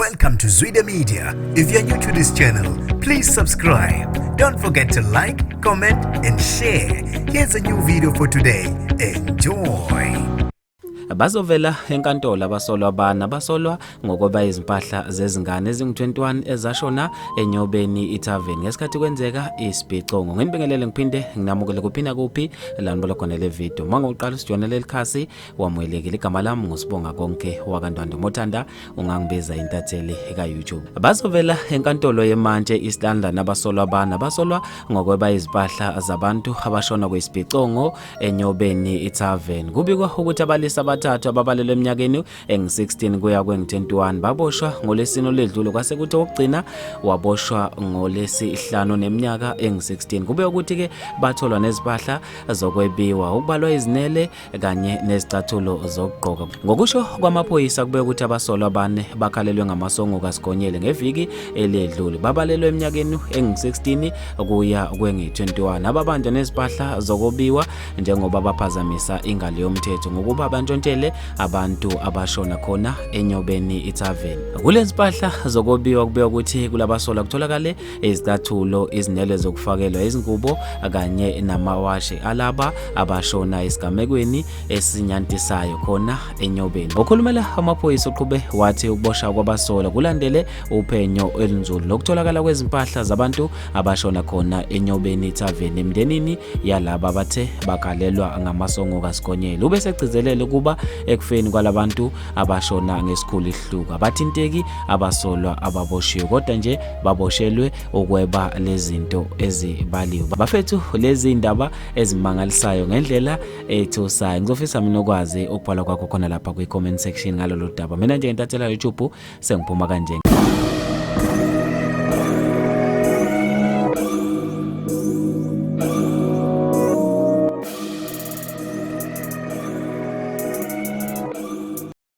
Welcome to Zwida Media. If you're new to this channel, please subscribe. Don't forget to like, comment, and share. Here's a new video for today. Enjoy. Bazovela enkantolo abasolwa abane abasolwa ngokweba izimpahla zezingane ezingu-21 ezashona eNyobeni iTavern ngesikhathi kwenzeka isibhicongo. Nginibingelele ngiphinde nginamukele kuphi nakuphi la nibola khona le video. Uma ngokuqala usijoyina leli khasi wamukelekile. Igama lami nguSibonga Konke wakaNdwandwe Mothanda ungangibiza intatheli ka-YouTube. Bazovela enkantolo yeMantshi e-East London abasolwa abane abasolwa ngokweba izimpahla zabantu abashona kwisibhicongo eNyobeni iTavern. Kubikwa ukuthi abalisa abathathu ababalelwe eminyakeni engu-16 kuya kwengu-21 baboshwa ngoLwesine olwedlule kwase kuthi owokugcina waboshwa ngoLwesihlanu neminyaka engu-16. Kube ukuthi-ke batholwa nezimpahla zokwebiwa okubalwa izinele kanye nezicathulo zokugqoka. Ngokusho kwamaphoyisa kube ukuthi abasolwa abane bakhalelwe ngamasongo kaSigonyela ngeviki eledlule. Babalelwe eminyakeni engu-16 kuya kwengu-21. Ababanjwa nezimpahla zokobiwa njengoba baphazamisa ingalo yomthetho ngokuba bantshontshele abantu abashona khona eNyobeni iTavern. Kulezi mpahla zokobiwa kube ukuthi kulabasolwa kutholakale izicathulo, izinele zokufakelwa izingubo kanye namawashi alaba abashona esigamekweni esinyantisayo khona eNyobeni. Okhulumela amaphoyisa uqhube wathi ukuboshwa kwabasolwa kulandele uphenyo olunzulu lokutholakala kwezimpahla zabantu abashona khona eNyobeni Tavern emndenini yalaba abathe bagalelwa ngamasongo kaSigonyela. Ube segcizelele ukuba ekufeni kwalabantu abashona ngesikhulu isihluku abathinteki abasolwa ababoshiwe kodwa nje baboshelwe ukweba lezinto ezibaliwe. Bafethu lezi indaba ezimangalisayo ngendlela ethusayo. Ngizofisa mina ukwazi ukubhala kwakho khona lapha kwi-comment section ngalolu daba. Mina nje ngentathela YouTube sengiphuma kanje.